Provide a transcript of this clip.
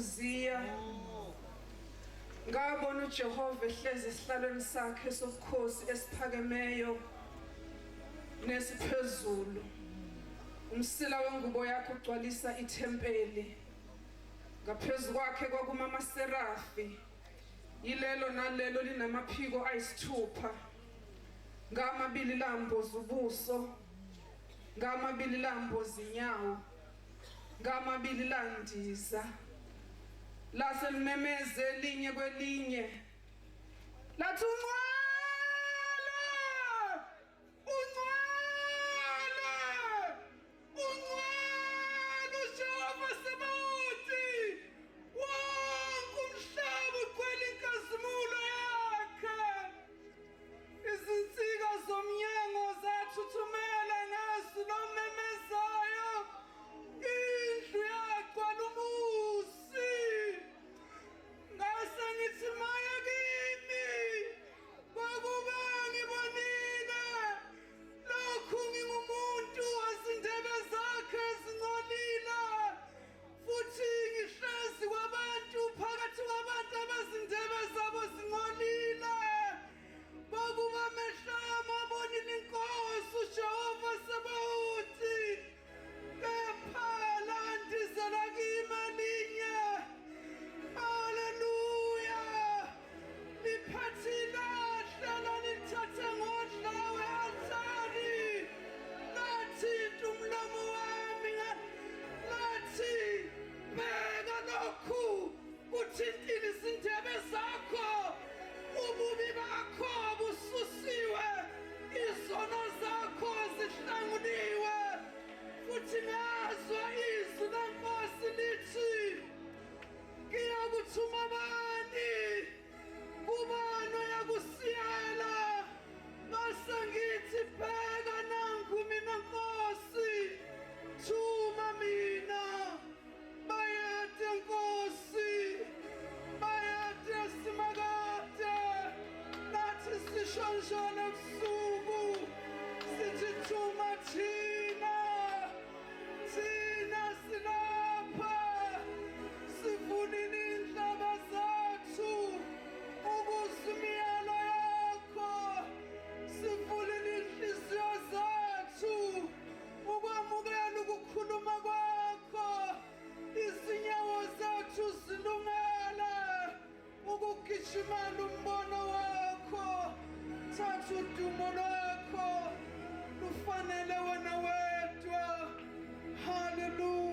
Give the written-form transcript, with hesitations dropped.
Uziya. Ngabona uJehova ehlezi esihlalweni sakhe sobukhosi esiphakemeyo nesiphezulu. Umsila wengubo yakhe ugcwalisa ithempeli. Ngaphezu kwakhe kwakuma amaserafi, yilelo nalelo linamaphiko ayisithupha. Ngamabili lamboza ubuso, ngamabili lamboza inyawo, ngamabili landiza. Lase limemeze elinye kwelinye, lathi ungcwele, ungcwele, ungcwele uJehova Sebawoti, wonke umhlaba ugcwele inkazimulo yakhe. Izinsika zomnyango zathuthumela ngezwi lomemezayo, indlu yagcwala umusi. Ngase ngithi maye kimi, ngokuba ngibonile lokhu ngingumuntu wezindebe zakhe zingcolile, futhi ngihlezi kwabantu phakathi kwabantu abazindebe zabo zingcolile. Ngokuba amehlo ami abonile iNkosi uJehova Sebawoti, kepha landizela kimi elinye. Haleluya! Liphethe ilahle lalithathe ngodla we-altari, lathinta umlomo wami, lathi, bheka lokhu kuthintile izindebe zakho, ububi bakho bususiwe, izono zakho zihlanguliwe. Futhi ngazwa izwi lenkosi lithi, ngiyakuthuma bani, kubani oyakusiyela? Ngase ngithi, bheka nangu mina Nkosi, thuma mina. Bayede Nkosi, bayede Simakade, nathi sisho njalo ebusuku, sithi thuma thina, thina silapha, sivunile iy'ndlebe zethu ukuzwa imiyalo yakho, sivulile iy'nhliziyo zethu ukwamukela ukukhuluma kwakho, izinyawo zethu zilungele ukugijimela umbono wakho. Thatha udumo lwakho, lufanele wena wedwa. Haleluya.